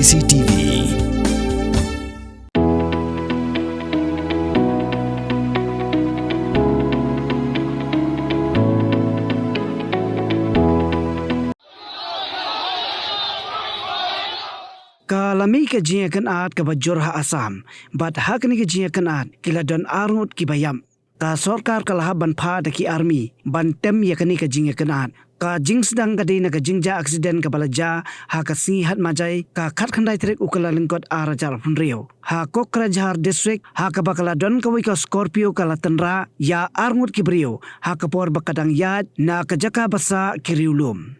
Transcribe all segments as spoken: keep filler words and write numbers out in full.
C T V. Ka la mih ka jingïakynad kaba jur ha Assam, bad ha kane ka jingïakynad ki la don arngut kiba ïap. Ka sorkar ka la hap ban phah da ki army ban tem ïa kane ka jingïakynad. Ka jingsdang ka dei na ka jingjia aksiden kaba la jia ha ka sngi Hatmajai, ka khatkhyndai tarik u Kyllalyngkot ar hajar arphew hynriew, ha Kokrajhar District, ha kaba ka la don kawei ka Scorpio ka la tynrah ïa arngut ki briew ha ka por ba ka dang ïaid na ka jaka ba sah ki riewlum.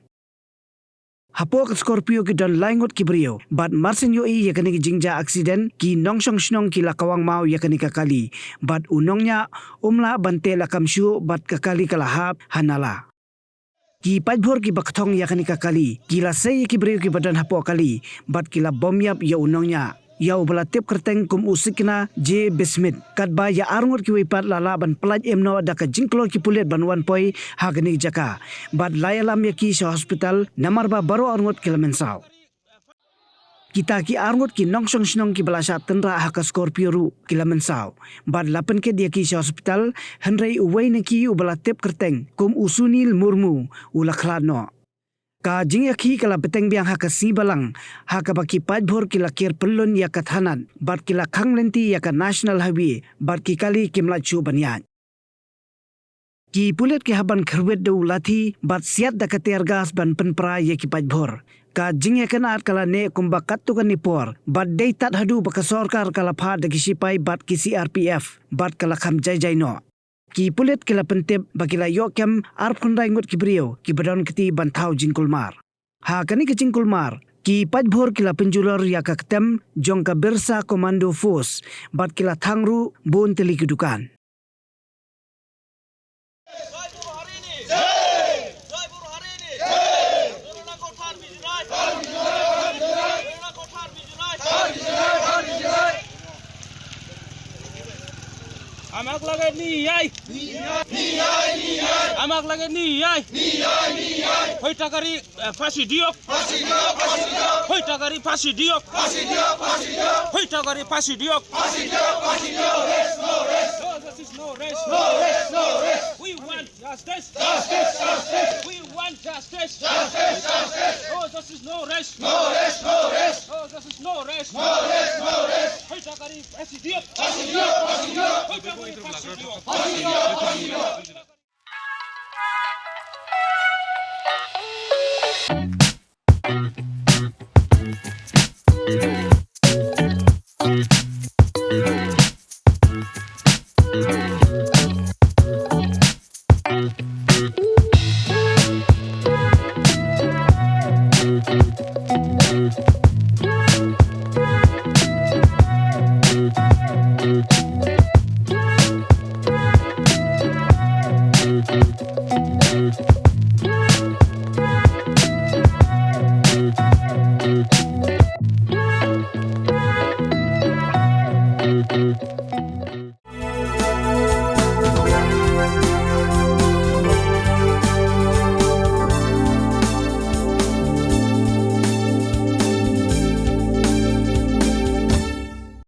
Hapoh ka Scorpio ki don lai ngut ki briew, bad marsien ïohi ïa kane ka jingjia aksiden, ki nongshong shnong ki la kawang maw ïa kane ka kali, bad u nongñiah um lah ban teh lakam shuh, bad ka kali ka la hap ha nala. Ki paidbhur kiba kthong ïa kane ka kali ki la sei ïa ki briew kiba don hapoh kali, bad ki la bom ïap ïa u nongñiah, ïa uba la tip kyrteng kum u Sikna J Bismit. Katba ïa arngut kiwei pat la lah ban pyllait im noh da ka jingkloi ki pulit ban wan poi ha kane ka jaka, bad la ïalam ïa ki sha hospital, namar ba baroh arngut ki la mynsaw. Kita ki arngut ki nongshong shnong kiba la shah tynrah ha ka Scorpio ruh ki la mynsaw, bad la pynkit ïa ki sha hospital, hynrei uwei na ki uba la tip kyrteng kum u Sunil Murmu u la khlad noh. Ka jingïakhih ka la bteng biang ha ka sngi Balang, ha kaba ki paidbhur ki la kir pyllun ïa ka thanat, bad ki la khang lynti ïa ka National Highway, bad ki kali kim lah shuh ban ïaid. Ki pulit ki hap ban kyrwit da u lathi bad siat da ka tear gas ban pynpra ïa ki paidbhur. Ka jingïakynad ka la neh kumba katto katne por, bad dei tad haduh ba ka sorkar ka la phah da ki sipai bad ki C R P F, bad ka la kham jai jai noh. Ki pulit ki la pyntip ba ki la ïoh kem arphew khyndai ngut ki briew kiba don kti ban thaw jingkulmar. Ha kane ka jingkulmar, ki paidbhur ki la pynjulor ïa ka ktem jong ka Birsa Commando Force, bad ki la thang ruh bun tylli ki dukan. Amak lage niyai. Amak lage niyai. Hoi takari, eh, phasi diok. Hoi takari phasi diok. Hoi takari phasi diok. No justice, no rest. We want justice. Justice, justice. We want justice. Justice, justice. No justice, no rest. No rest, no rest. No justice, no rest. No rest, no rest. Hoi takari phasi diok. Phasi diok, phasi diok. Hoi takari phasi diok. Phasi diok, phasi diok.